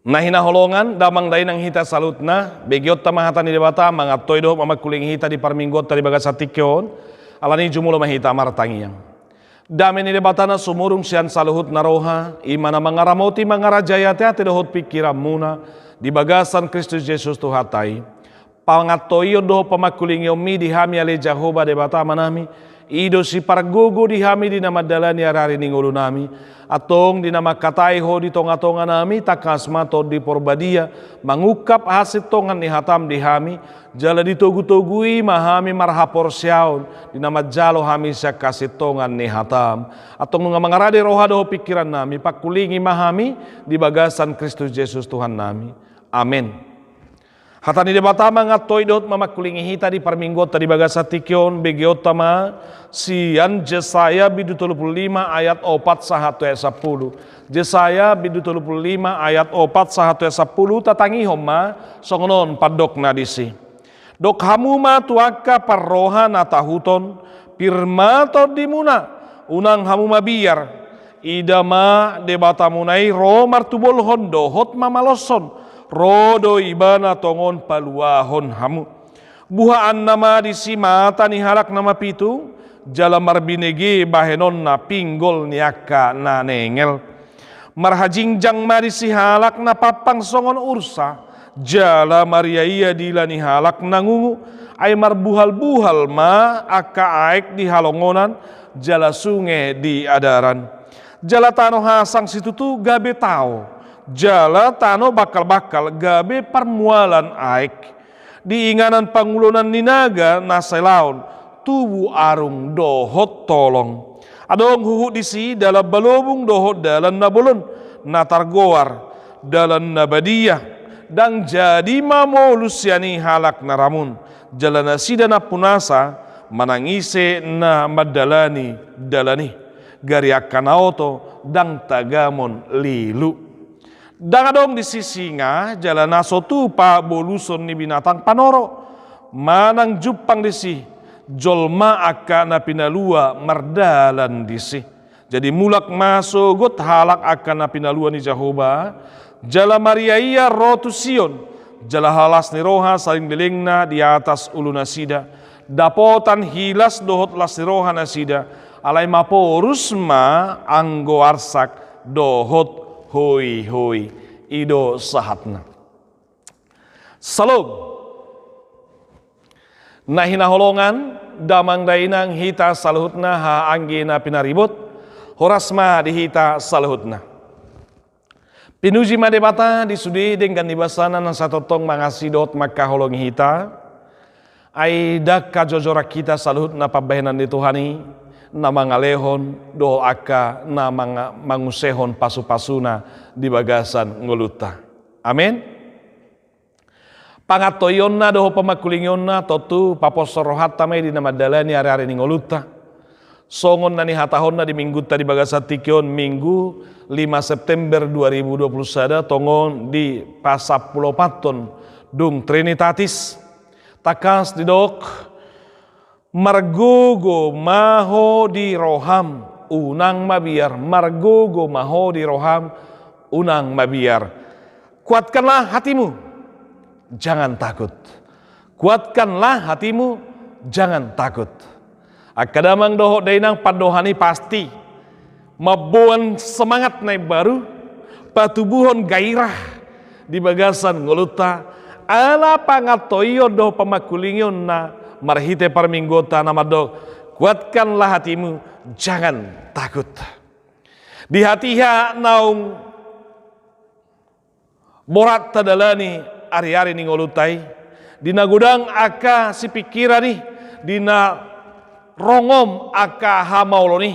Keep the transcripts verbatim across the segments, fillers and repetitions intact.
Na hinaholongan, damang dainang hita saluhutna, begeonta ma hata ni Debata, mangantoi dohot mamangkulingi hita di parmingguonta di bagasan tingki on, alani i jumolo ma hita martangiang. Dame ni Debata na sumurung sian saluhutna roha, i ma na mangaramoti mangarajai ateate dohot pingkiranmuna, di bagasan Kristus Jesus Tuhanta i. Pangantoion dohot pamangkulingionmi di hami ale Jahowa Debata Amanami, i do sipargogo di hami di na mandalani ariari ni ngolunami, antong di na mangkatai Ho di tongatonganami, tangkas ma Tondi Porbadia, mangungkap hasintongan ni hatam di hami, jala ditogutogui ma hami marhaporseaon, di na manjalo hami sian hasintongan ni hatam. Antong nunga mangarade roha dohot pingkirannami, pangkulingi ma hami, di bagasan Kristus Jesus Tuhannami. Amen. Hata ni Debata mangantoi dohot mamangkulingi hita di parmingguonta di bagasan tingki on, begeonta ma sian Jesaya bindu tolu pulu lima ayat opat sahat tu ayat sampulu. Jesaya bindu tolu pulu lima ayat opat sahat tu ayat sampulu, tatangihon ma songon on pandokna disi. Dok hamu ma tu angka parroha na tahuton, pir ma tondimuna, unang hamu mabiar. Ida ma Debatamuna i ro martubolhon dohot mamaloshon, ro do Ibana tongon paluahon hamu. Buhaanna ma disi mata ni halak na mapitung, jala marbinege bahenonna pinggol ni angka na nengel. Marhajingjang ma disi halak na pampang songon ursa, jala mariaia dila ni halak na ngungu, ai marbuhalbuhal ma angka aek di halongonan, jala sunge di adaran. Jala tano hasang situtu gabe tao, jala tano bangkalbangkal gabe parmualan aek. Di inganan pangulonan ni naga na selaon, tubu arung dohot tolong. Adong huhut disi dalan balobung dohot dalan na bolon, na targoar dalan na badia. Ndang jadi mamolus sian i halak na ramun, jala nasida nampunasa manang ise na mandalani dalan i. Gari angka na oto ndang tagamon lilu. Ndang adong disi singa jala na so tupa boluson ni binatang panoro, manang jumpang disi jolma angka na pinalua mardalan disi. Jadi mulak ma sogot halak angka na pinalua ni Jahowa, jala mariaia ro tu Sion, jala las ni roha saleleng ni lelengna di atas ulunasida. Dapotan hilas dohot las ni roha nasida, alai maporus ma anggo arsak dohot hoihoi. I do sahatna. Salom. Na hinaholongan, damang dainang hita saluhutna, haha anggi na pinaribot, horas ma di hita saluhutna. Pinuji ma Debata di sude denggan ni basana na sai tongtong mangasihi dohot mangkaholongi hita. Ai ndang hajojoran hita saluhutna pambahenan ni Tuhan i, na mangalehon dohot angka na manga-, mangusehon pasupasuna di bagasan ngolunta. Amen. Pangantoionna dohot pamangkulingionna tontu paposhon rohanta ma i di na mandalani ariari ni ngolunta. Songon na nihatahonna di minggunta di bagasan tingki on, Minggu lima September dua ribu dua puluh sada, tongon di pasampuluopathon dung Trinitatis. Tangkas didok, margogo ma ho di roham, unang mabiar, margogo ma ho di roham, unang mabiar. Kuatkanlah hatimu, jangan takut. Kuatkanlah hatimu, jangan takut. Angka damang dohot dainang, pandohan i pasti mamboan semangat na imbaru, patubuhon gairah di bagasan ngolunta, ala pangantoion dohot pamangkulingionna marhite parmingguonta na mandok, kuatkanlah hatimu, jangan takut. Di hatiha naung borat tadalani ariari ni ngolunta i, di na godang angka sipingkiran i, di na rongom angka hamaolon i,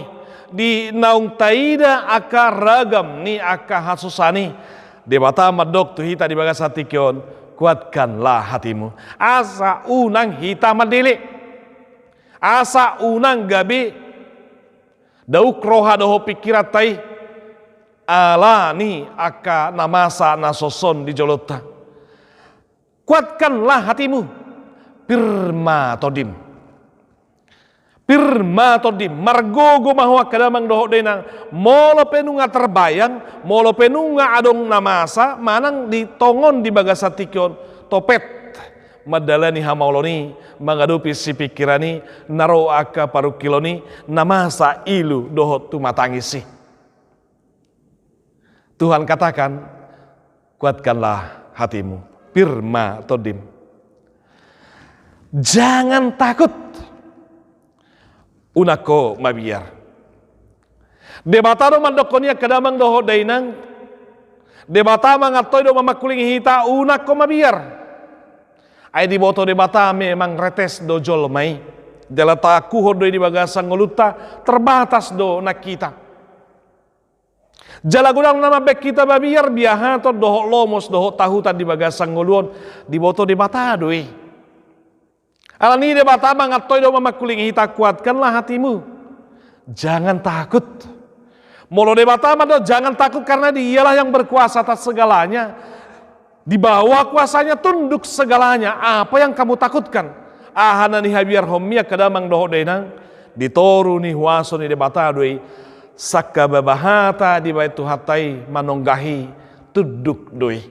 di naung taida angka ragam ni angka hasusaan i, Debata mandok tu hita di bagasan tingki on, kuatkanlah hatimu. Asa unang hita mandele. Asa unang gabe dauk roha dohot pingkiranta i, ala ni angka na masa na soson di jolonta. Kuatkanlah hatimu, pir ma tondim. Pir ma tondim, margogo ma ho angka damang dohot dainang, molo pe nunga terbayang, molo pe nunga adong na masa manang di tongon di bagasan tingki on, topet mandalani hamaolon i, mangadopi sipingkiran i, na ro angka parungkilon i, na masa ilu dohot tumatangis i. Tuhan katakan, kuatkanlah hatimu, pir ma tondim. Jangan takut. Unang ho mabiar. Debata do mandokkon i angka damang dohot dainang. Debata mangantoi do mamangkulingi hita, unang ho mabiar. Ai diboto Debata memang retes do jolma i. Jala taangkuhon do i di bagasan ngolunta, terbatas do nang hita. Jala godang na mambaen hita mabiar, biahaton dohot lomos dohot tahutan di bagasan ngolu on, diboto Debata do i. Alani i Debata mangantoi do mamangkulingi hita, kuatkanlah hatimu. Jangan takut. Molo Debata mandok jangan takut karena Dialah yang berkuasa atas segalanya. Di bawah kuasanya tunduk segalanya. Apa yang kamu takutkan? Aha na nihabiarhonmi angka damang dohot dainang? Di toru ni huaso ni Debata do i. Sangkababa hata dibaen Tuhanta i manonggahi tunduk do i.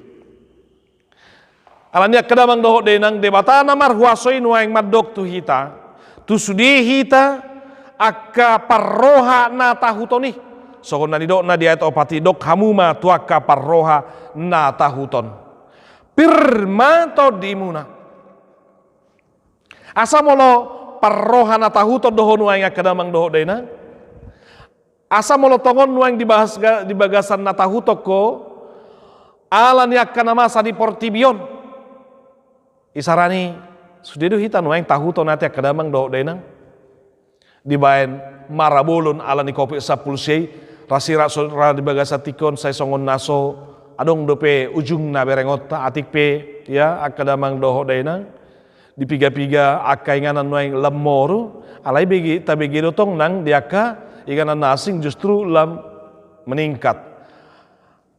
Alani i angka damang dohot dainang, Debata na marhuaso i nuaeng mandok tu hita, tu sude hita angka parroha na tahuton i. Songon na nidokna di ayat opat i, dok hamu ma tu angka parroha na tahuton, pir ma tondimuna. Asa molo parroha na tahuton do ho nuaeng angka damang dohot dainang, asa molo tongon nuaeng di bahas ga-, di bagasan na tahuton ho, alani angka na masa di portibi on. Isarana i, sude do hita nuaeng tahuton ate angka damang dohot dainang. Dibaen marabolon alani covid sampulu sia i, rasirak so ra di bagasan tingki on sai songon na so adong dope ujungna berengonta, atik pe, ya, angka damang dohot dainang. Di piga-piga angka inganan nuaeng lam moru, alai bege, tabege do tong nang di angka inganan na asing justru lam meningkat.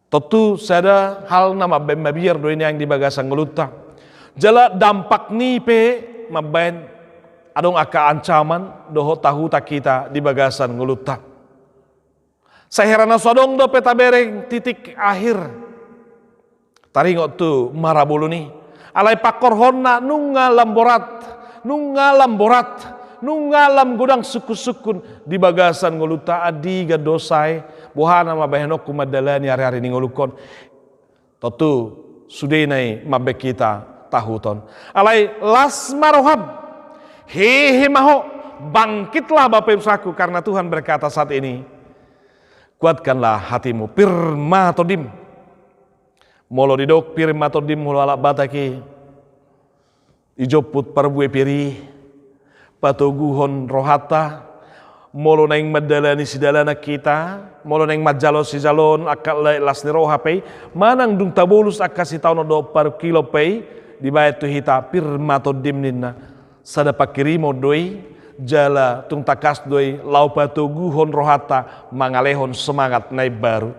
Tontu sada hal na mambaen mabiar do i nuaeng di bagasan ngolunta. Jala dampak ni i pe mambaen adong angka ancaman dohot tahutan hita di bagasan ngolunta. Sai hera na so adong dope tabereng titik akhir. Taringot tu marabolon i. Alai pangkorhonna nunga lam borat, nunga lam borat, nunga lam godang sungkun-sungkun di bagasan ngolunta, andigan do sai, boha nama bahenonku mandalani ari-ari ni ngolungkon. Tontu sudena i mambaen hita tahuton. Alai las ma roham, hehe ma ho, bangkitlah Bapak Ibu Saudaraku, karena Tuhan berkata saat ini, kuatkanlah hatimu, pir ma tondim. Molo didok pir ma tondim molo halak Batak i, ijomput parbue pir i, patoguhon rohanta, molo naeng mandalani sidalanan hita, molo naeng manjalo sijaloon angka las ni roha pe i, manang dung tabolus angka sitaonon dohot parungkilon pe i, dibaen tu hita pir ma tondim ninna. Sada pangkirimon do i, jala tung tangkas do i laho patoguhon rohanta mangalehon semangat na imbaru.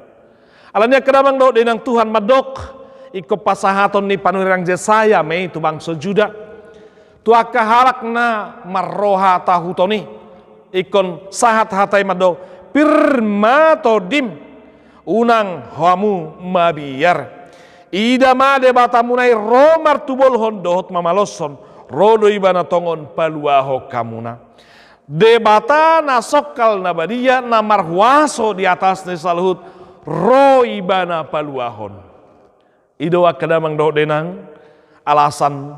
Alani i angka damang dohot dainang, Tuhan mandok, ingkon pasahaton ni panurirang Jesaya ma i tu bangso Juda, tu angka halak na marroha tahuton i, ingkon sahat hata i mandok, pir ma tondim, unang hamu mabiar. Ida ma Debatamuna i ro martubolhon dohot mamaloshon, ro do Ibana tongon paluahon hamuna. Debata na songkal na badia, na marhuaso di atas ni saluhut, ro Ibana paluahon. I do angka damang dohot dainang alasan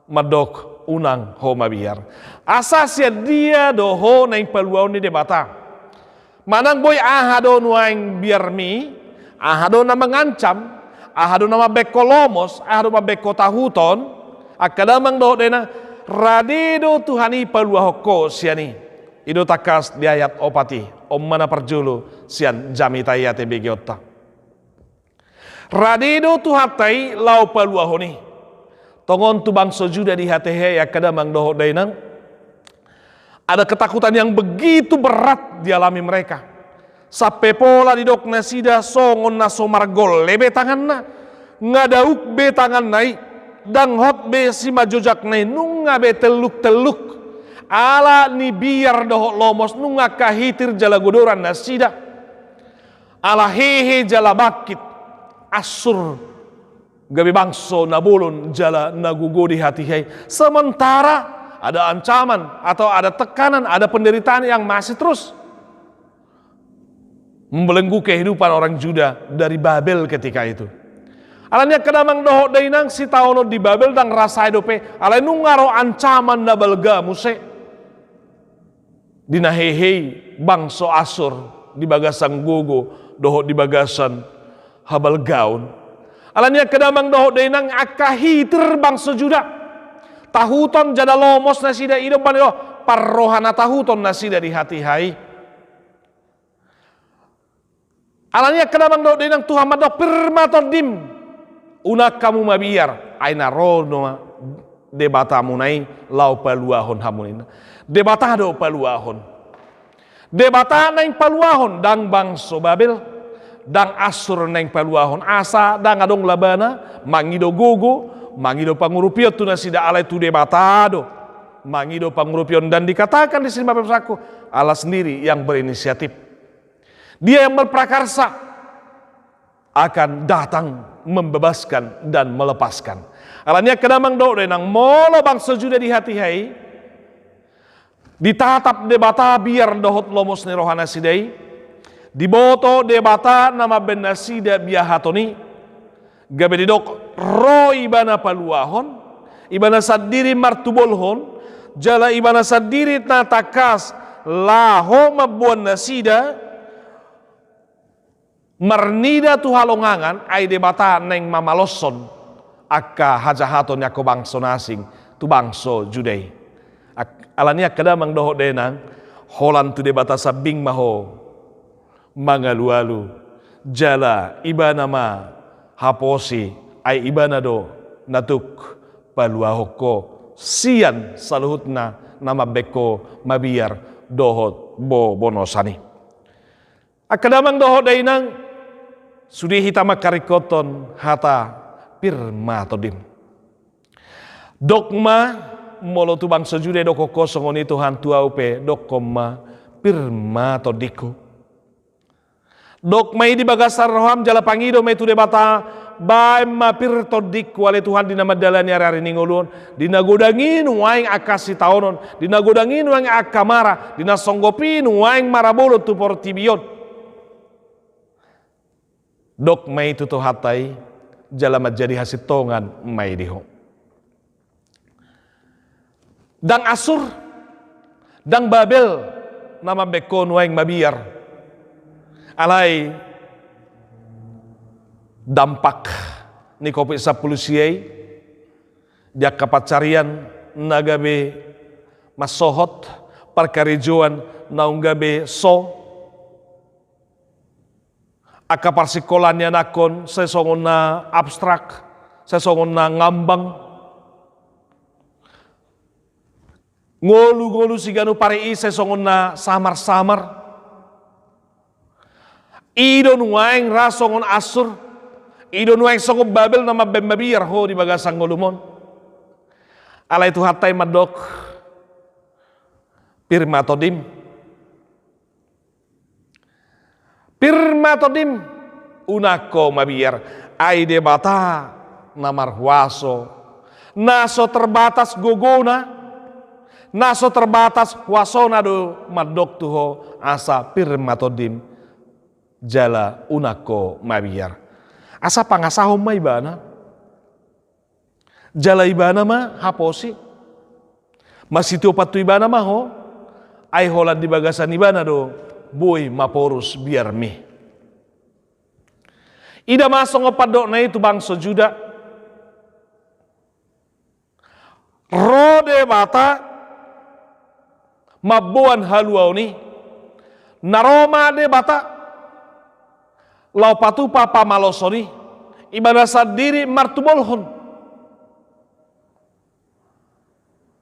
mandok unang ho mabiar. Asa sian dia do ho naeng paluahon ni Debata? Manang boi aha do nuaeng biarmi, aha do na mangancam, aha do na mambaen ho lomos, aha do mambaen ho tahuton, angka damang dohot dainang, rade do Tuhan i paluahon ho sian i. I do tangkas di ayat opat i, on ma na parjolo sian jamita i ate begeonta. Rade do Tuhanta i laho paluahon i. Tongon tu bangso Juda dihatehe i angka damang dohot dainang, ada ketakutan yang begitu berat dialami mereka. Sampe pola didok nasida songon na so margolle be tanganna, nga dauk be tanganna i, ndang hot be simanjojakna i, nunga be telluk-telluk. Ala ni biar dohot lomos nunga angka hitir jala godoran nasida. Ala hehe jala bangkit, Assur gabe bangso na bolon jala na gogo di hatiha i. Sementara ada ancaman atau ada tekanan, ada penderitaan yang masih terus membelenggu kehidupan orang Juda dari Babel ketika itu. Alani i angka damang dohot dainang, sitaonon di Babel ndang ra sae dope, alai nunga ro ancaman na balga muse di na hehe i bangso Assur di bagasan gogo dohot di bagasan habalgaon. Alani i angka damang dohot dainang, angka hitir bangso Juda, tahuton jala lomos nasida, i do umbahen i do parroha na tahuton nasida di hatiha i. Alani i angka damang dohot dainang, Tuhan mandok, pir ma tondim, unang hamu mabiar, ai na ro do ma Debatamuna i laho paluahon hamu ninna. Debata do paluahon. Debata naeng paluahon, ndang bangso Babel, ndang Assur naeng paluahon, asa ndang adong labana mangido gogo, mangido pangurupion tu nasida, alai tu Debata do mangido pangurupion. Dan dikatakan di sini, Bapak Ibu Saudaraku, Allah sendiri yang berinisiatif. Dia yang berprakarsa akan datang membebaskan dan melepaskan. Alani i angka damang dohot dainang, molo bangso Juda di hatiha i ditatap Debata biar dohot lomos ni roha nasida i, diboto Debata na mambaen nasida biahaton i, gabe didok ro Ibana paluahon, Ibana sandiri martubolhon, jala Ibana sandiri na tangkas laho mamboan nasida marnida tu halongangan, ai Debata naeng mamaloshon angka hajahaton ni angka bangso na asing tu bangso Juda i. Ak-, alani i angka damang dohot dainang, holan tu Debata sambing ma ho mangalualu, jala Ibana ma haposi, ai Ibana do na tuk paluahon ho sian saluhutna na mambaen ho mabiar dohot bo-, bonosan i. Angka damang dohot dainang, sude hita mangkaringkothon hata pir ma tondim. Dok ma, molo tu bangso Juda i didokhon ho songon i Tuhan, tu ahu pe dokhon ma, pir ma tondingku. Dok ma i di bagasan roham jala pangido ma i tu Debata, baen ma pir tondingku ale Tuhan di na mandalani ari-ari ni ngolu on, di na godang i nuaeng angka sitaonon, di na godang i nuaeng angka mara, di na songgop i nuaeng marabolon tu portibi on. Dok ma i tu Tuhanta i, jala manjadi hasintongan ma i di ho. Ndang Assur, ndang Babel na mambaen ho nuaeng mabiar. Alai dampak ni Covid sampulu sia i, di angka pansarian na gabe mansohot, parkarejoan naung gabe so, angka parsingkolaan ni anakhon sai songon na abstrak, sai songon na ngambang. Ngolu-ngolu siganup ari i sai songon na samar-samar. I do nuaeng ra songon Assur, i do nuaeng songon Babel na mambaen mabiar ho di bagasan ngolum on. Alai Tuhanta i mandok, pir ma tondim. Pir ma tondim, unang ho mabiar, ai Debata na marhuaso, na so terbatas gogona, na so terbatas huasona do mandok tu ho asa pir ma tondim, jala unang ho mabiar. Asa pangasahon ma Ibana. Jala Ibana ma haposi. Masitiopan tu Ibana ma ho, ai holan di bagasan Ibana do boi maporus biarmi. Ida ma songon pandokna i tu bangso Juda. Ro Debata mamboan haluaon i. Na ro ma Debata laho patupa pamaloson i, Ibana sandiri martubolhon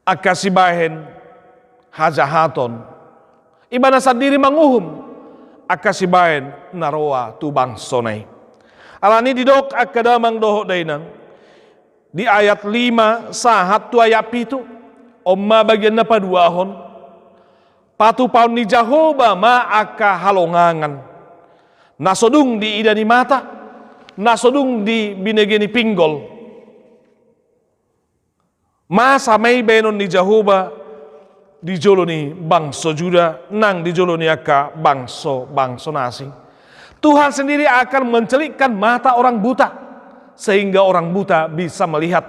angka sibahen hajahaton, Ibana sandiri manguhum angka sibahen na roa tu bangsona i. Alani i didok angka damang dohot dainang, di ayat lima sahat tu ayat pitu, On ma bagian na paduahon. Patupaon ni Jahowa ma angka halongangan na so dung diida ni mata, na so dung dibinege ni pinggol. Masa ma i baenon ni Jahowa di jolo ni bangso Juda nang di jolo ni angka bangso-bangso na asing. Tuhan sendiri akan mencelikkan mata orang buta, sehingga orang buta bisa melihat.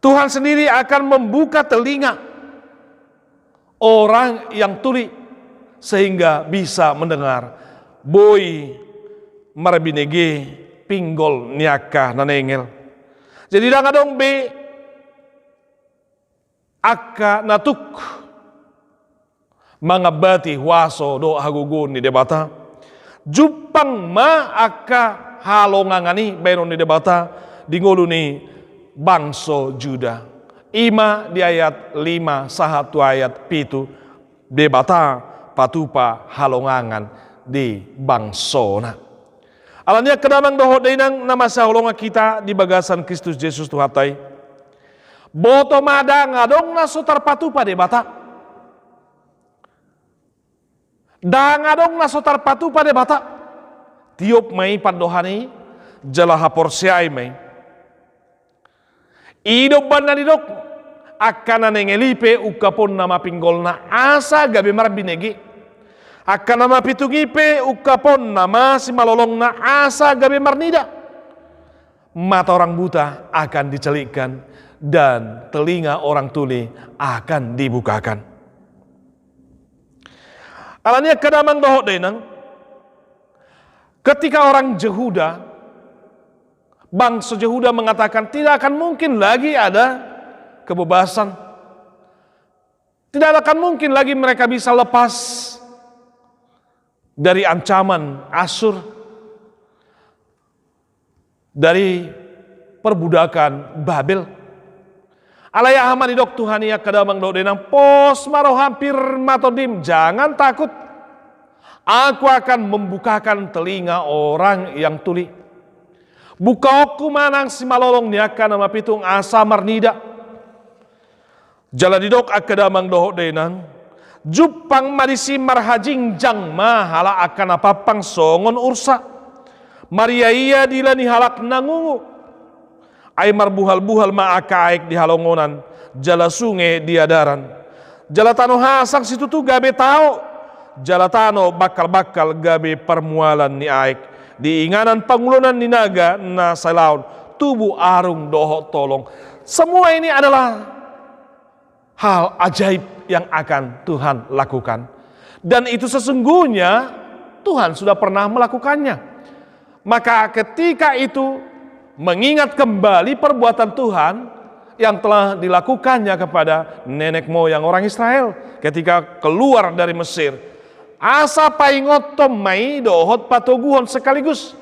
Tuhan sendiri akan membuka telinga orang yang tuli sehingga bisa mendengar. Boi marbinege pinggol ni angka na nengel. Jadi ndang adong be angka na tuk mangambati huaso dohot hagogoon ni Debata. Jumpang ma angka halongangan i baenon ni Debata di ngolu ni bangso Juda. I ma di ayat lima sahat tu ayat pitu, Debata patupa halongangan di bangsona. Alani i angka damang dohot dainang na masihaholongan hita di bagasan Kristus Jesus Tuhanta i, boto ma ndang adong na so tarpatupa Debata. Ndang adong na so tarpatupa Debata. Tiop ma i pandohan i, jala haporseai ma i. I do umbahen na didok, angka na nengel i pe ungkaponna ma pinggolna asa gabe marbinege. Angka na mapitung i pe ungkaponna ma simalolongna asa gabe marnida. Mata orang buta akan dicelikkan dan telinga orang tuli akan dibukakan. Alani i angka damang dohot dainang, ketika orang Jehuda, bangso Jehuda mengatakan tidak akan mungkin lagi ada kebebasan. Tidak akan mungkin lagi mereka bisa lepas dari ancaman Asur, dari perbudakan Babel. Alai aha ma didok Tuhan i angka damang dohot dainang, pos ma roham, pir ma tondim, jangan takut. Aku akan membukakan telinga orang yang tuli. Bukaonku ma nang simalolong ni angka na mapitung asa marnida. Jala didok angka damang dohot dainang, jumpang ma disi marhajingjang ma halak angka na pampang songon ursa. Mariaia dila ni halak na ngungu. Ai marbuhalbuhal ma angka aek di halongonan, jala sunge di adaran. Jala tano hasang situtu gabe tao, jala tano bangkalbangkal gabe parmualan ni aek. Di inganan pangulonan ni naga na salaon, tubu arung dohot tolong. Semua ini adalah hal ajaib yang akan Tuhan lakukan. Dan itu sesungguhnya Tuhan sudah pernah melakukannya. Maka ketika itu mengingat kembali perbuatan Tuhan yang telah dilakukannya kepada nenek moyang orang Israel ketika keluar dari Mesir. Asa paingothon ma i dohot patoguhon sekaligus.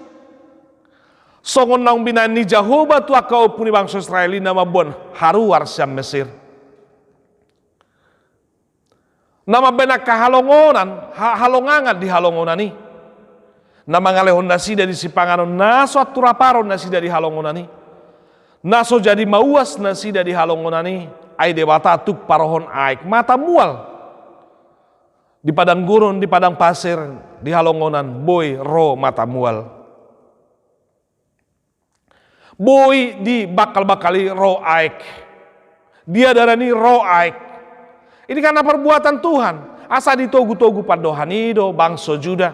Songon naung binahen ni Jahowa tu angka ompu ni bangso Israel i na mamboan haruar sian Mesir. Na mambahen angka halongonan, ha-, halongangan di halongonan i. Na mangalehon nasida di sipanganon na so antuk raparon nasida di halongonan i. Na so jadi mauas nasida di halongonan i. Ai Debata tuk parohon aek mata mual. Di padang gurun, di padang pasir, di halongonan, boi ro mata mual. Boi di bangkalbangkal i ro aek. Di adaran i ro aek. Ini karena perbuatan Tuhan. Asa ditogutogu pandohan i do bangso Juda.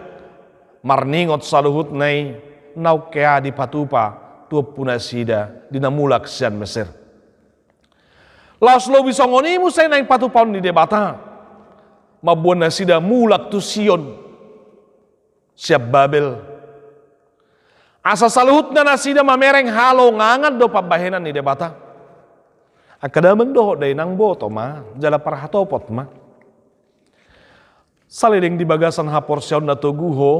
Marningot saluhutna i naung hea dipatupa tu ompunasida di na mulak sian Mesir. Laos lobi songon i muse naeng patupaon ni Debata. Mamboan nasida mulak tu Sion. Sian Babel. Asa saluhutna nasida mamereng halongangan do pambahenan ni Debata. Angka damang dohot dainang, boto ma, jala parhatopot ma. Saleleng di bagasan haporseaon na togu ho,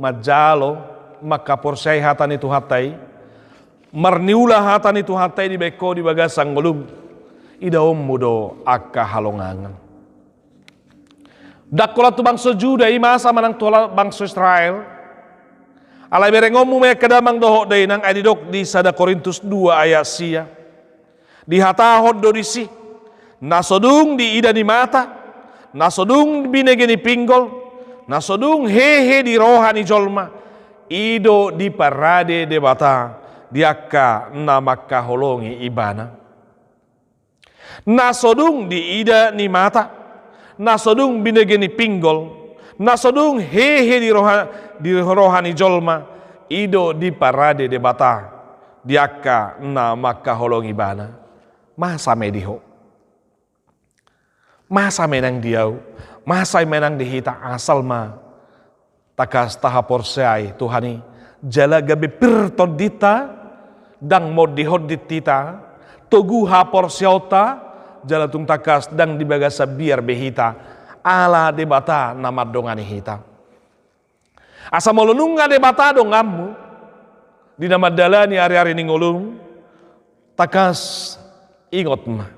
manjalo, mangkaporseai hata ni Tuhanta i, marniula hata ni Tuhanta i dibaen ho di bagasan ngolum, idaonmu do angka halongangan. Ndang holan tu bangso Juda i masa manang tu halak bangso Israel. Alai berengonmu ma i angka damang dohot dainang, ai didok di sada Korintus dua ayat sia. Dihatahon do disi, Na so dung diida ni mata, na so dung binege ni pinggol, na so dung hehe di roha ni jolma, i do diparade Debata di angka na mangkaholongi Ibana. Na so dung diida ni mata, na so dung binege ni pinggol, na so dung hehe di roha, di roha ni jolma, i do diparade Debata di angka na mangkaholongi Ibana. Masa ma i di ho? Masa ma i nang di ahu? Masa ma i nang di hita? Asal ma tangkas tahaporseai Tuhan i, jala gabe pir tondinta, ndang mondihondit hita, togu haporseaonta, jala tung tangkas ndang di bagasan biar be hita, ala Debata na mandongani hita. Asa molo nunga Debata donganmu di na mandalani ari-ari ni ngolum, tangkas ingot ma.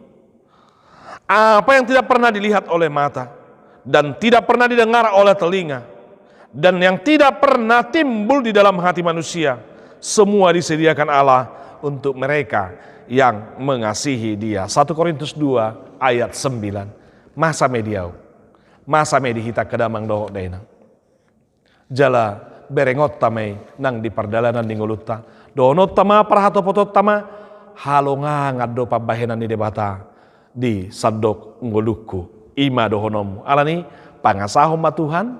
Apa yang tidak pernah dilihat oleh mata, dan tidak pernah didengar oleh telinga, dan yang tidak pernah timbul di dalam hati manusia, semua disediakan Allah untuk mereka yang mengasihi Dia. Satu Korintus dua ayat sembilan. Masa ma i di ahu? Masa ma i di hita angka damang dohot dainang? Jala berengonta ma i nang di pardalanan ni ngolunta. Dohononta ma, parhatopotonta ma, halongangan do pambahenan ni Debata di sandok ngolungku. I ma dohononmu. Alani, pangasahon ma Tuhan,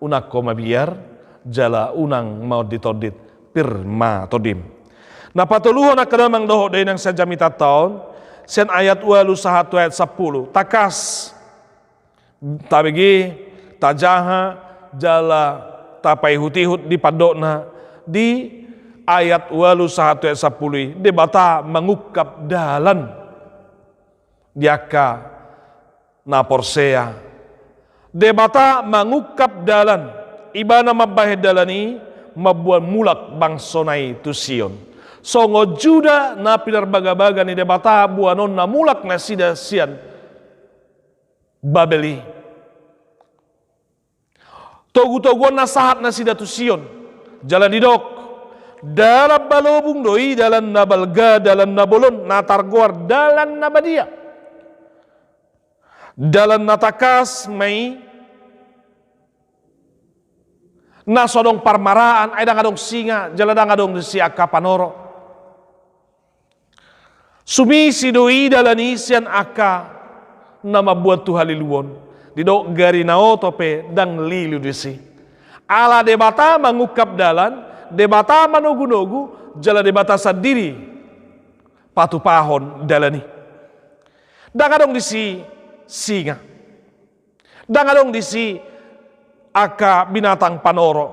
unang ho mabiar, jala unang maonditondit, pir ma tondim. Na patoluhon angka damang dohot dainang sian jamitanta on, sian ayat ualu sahat tu ayat sampulu. Tangkas tabege, tajaha, jala tapaihut-ihut di pandokna, di ayat ualu sahat tu ayat sampulu i, Debata mangungkap dalan di angka na porsea. Debata mangungkap dalan, Ibana mambahen dalan i, mamboan mulak bangsona i tu Sion. Songon Juda na pinarbagabaga ni Debata boanonna mulak nasida sian Babel i. Togu-toguonna sahat nasida tu Sion. Jala didok, dalan balobung do i, dalan na balga, dalan na bolon, na targoar dalan na badia. Dalan na tangkas ma i, na so adong parmaraan, ai ndang adong singa, jala ndang adong disi angka panoro. Sumisi do i dalan i sian angka na mamboan tu haliluon. Didok gari na oto pe ndang lilu disi. Ala Debata mangungkap dalan, Debata manogunogu, jala Debata sandiri patupahon dalan i. Ndang adong disi singa. Ndang adong disi angka binatang panoro.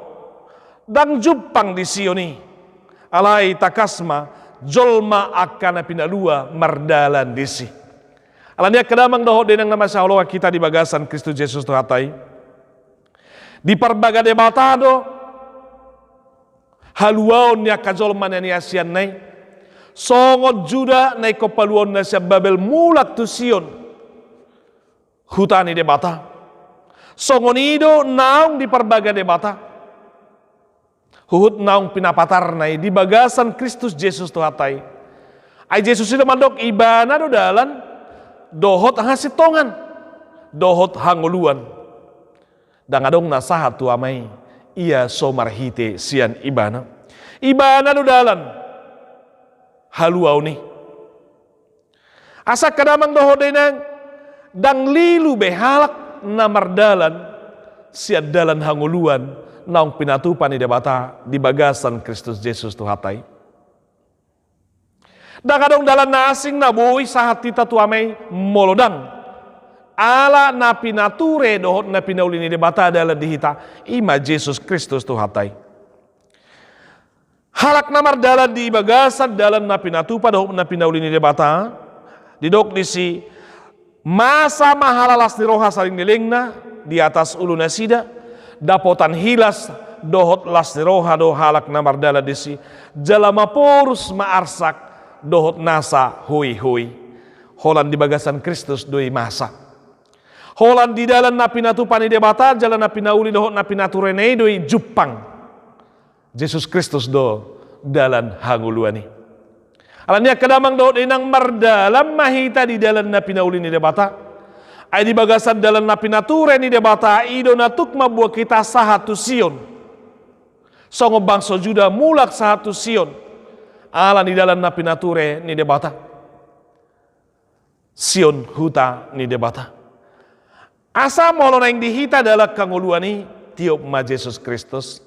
Ndang jumpang di Sion i. Alai tangkas ma jolma angka na pinalua mardalan disi. Alani angka damang dohot dainang na masihaholongan hita di bagasan Kristus Jesus Tuhanta i, diparbaga Debata do haluaon ni angka jolma na niasianna i. Songon Juda na ingkon paluaonna sian Babel mulak tu Sion, huta ni Debata. Songon i do naung diparbaga Debata huhut naung pinapatarna i di bagasan Kristus Jesus Tuhanta i. Ai Jesus i do mandok, Ibana do dalan dohot hasintongan dohot hangoluan. Ndang adong na sahat tu Ama i, ia so marhite sian Ibana. Ibana do dalan haluaon i. Asa angka damang dohot dainang, ndang lilu be halak na mardalan sian dalan hangoluan naung pinatupa ni Debata di bagasan Kristus Jesus Tuhanta i. Ndang adong dalan na asing na boi sahat hita tu Ama i molo ndang ala na pinature dohot na pinauli ni Debata dalan di hita, i ma Jesus Kristus Tuhanta i. Halak na mardalan di bagasan dalan na pinatupa dohot na pinauli ni Debata, didok disi, masa ma halalas ni roha saleleng ni lelengna di atas ulu nasida, dapotan hilas dohot las ni roha do halak na mardalan disi, jala maporus ma arsak dohot nasa hoihoi. Holan di bagasan Kristus do i masa. Holan di dalan na pinatupa ni Debata, jala na pinauli dohot na pinaturena i do i jumpang. Jesus Kristus do dalan hangoluan i. Alani i angka damang dohot inang, mardalan ma hita di dalan na pinauli ni Debata. Ai di bagasan dalan na pinature ni Debata i do na tuk mamboan hita sahat tu Sion. Songon bangso Juda mulak sahat tu Sion. Alani dalan na pinature ni Debata. Sion huta ni Debata. Asa molo naeng di hita dalan hangoluan i, tiop ma Jesus Kristus.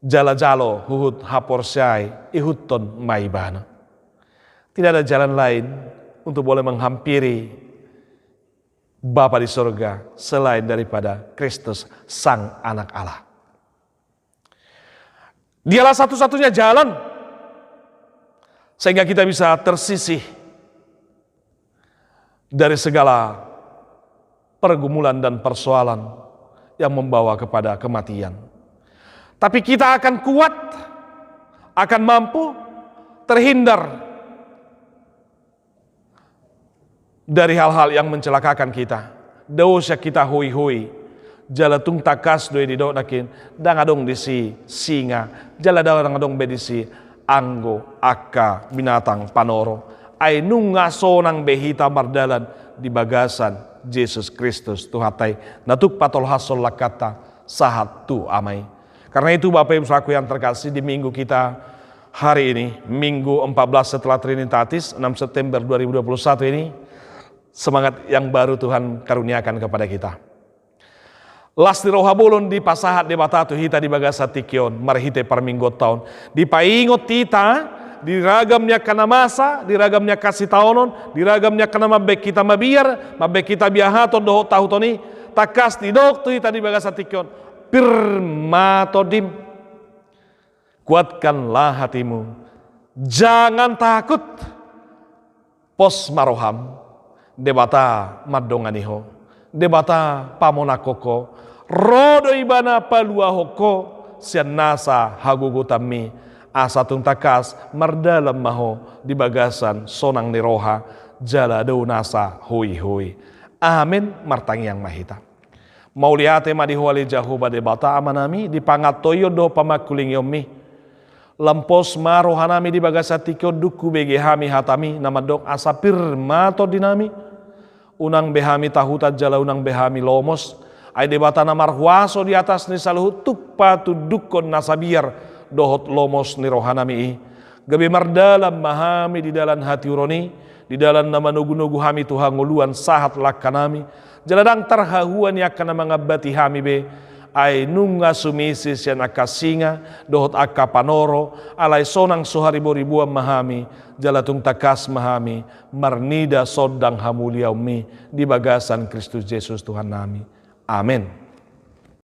Jala jalo huhut haporseai, ihuthon ma Ibana. Tidak ada jalan lain untuk boleh menghampiri Bapa di sorga selain daripada Kristus, Sang Anak Allah. Dialah satu-satunya jalan sehingga kita bisa tersisih dari segala pergumulan dan persoalan yang membawa kepada kematian. Tapi kita akan kuat, akan mampu terhindar dari hal-hal yang mencelakakan kita. Dosa kita hoi-hoi. Jala tung tangkas do i didok nangkin, ndang adong disi singa, jala ndang adong be disi anggo angka binatang panoro. Ai nunga sonang be hita mardalan di bagasan Jesus Kristus Tuhanta i, na tuk patolhashon langkanta sahat tu Ama i. Karena itu, Bapak Ibu Saudaraku yang terkasih, di minggu kita hari ini, Minggu empat belas setelah Trinitatis, enam September dua ribu dua puluh satu ini, semangat yang baru Tuhan karuniakan kepada kita. Las ni roha bolon dipasahat Debata tu hita di bagasan tingki on, marhite parmingguonta on. Dipaingot hita, di ragam ni angka na masa, di ragam ni angka sitaonon, di ragam ni angka na mambaen hita mabiar, mambaen hita biahaton dohot tahuton i, tangkas didok tu hita di bagasan tingki on. Pir ma tondim. Kuatkanlah hatimu. Jangan takut. Pos ma roham. Debata mandongani ho. Debata pamonangkon ho. Ro do Ibana paluahon ho sian nasa hagogotanmi. Asa tung tangkas mardalan ma ho di bagasan sonang ni roha jala dao nasa hoi-hoi. Amen. Martangiang ma hita. Mauliate ma di Ho ale Jahowa Debata Amanami, di pangantoion dohot pamangkulingionmi. Lam pos ma rohanami di bagasan tingki on dung hubege hami hatami, na mandok asa pir ma tondinami. Unang be hami tahutan jala unang be hami lomos. Ai Debata na marhuaso di atas ni saluhut, tuk patundukkon nasa biar dohot lomos ni rohanami i. Gabe mardalan ma hami di dalan hatiuron i, di dalan na manogu-nogu hami tu hangoluan sahat langkanami, jala ndang tarhahua ni angka na mangambati hami be, ai nunga sumisi sian angka singa dohot angka panoro, alai sonang so hariboriboan ma hami, jala tung tangkas ma hami marnida sondang hamuliaonmi di bagasan Kristus Jesus Tuhannami. Amen.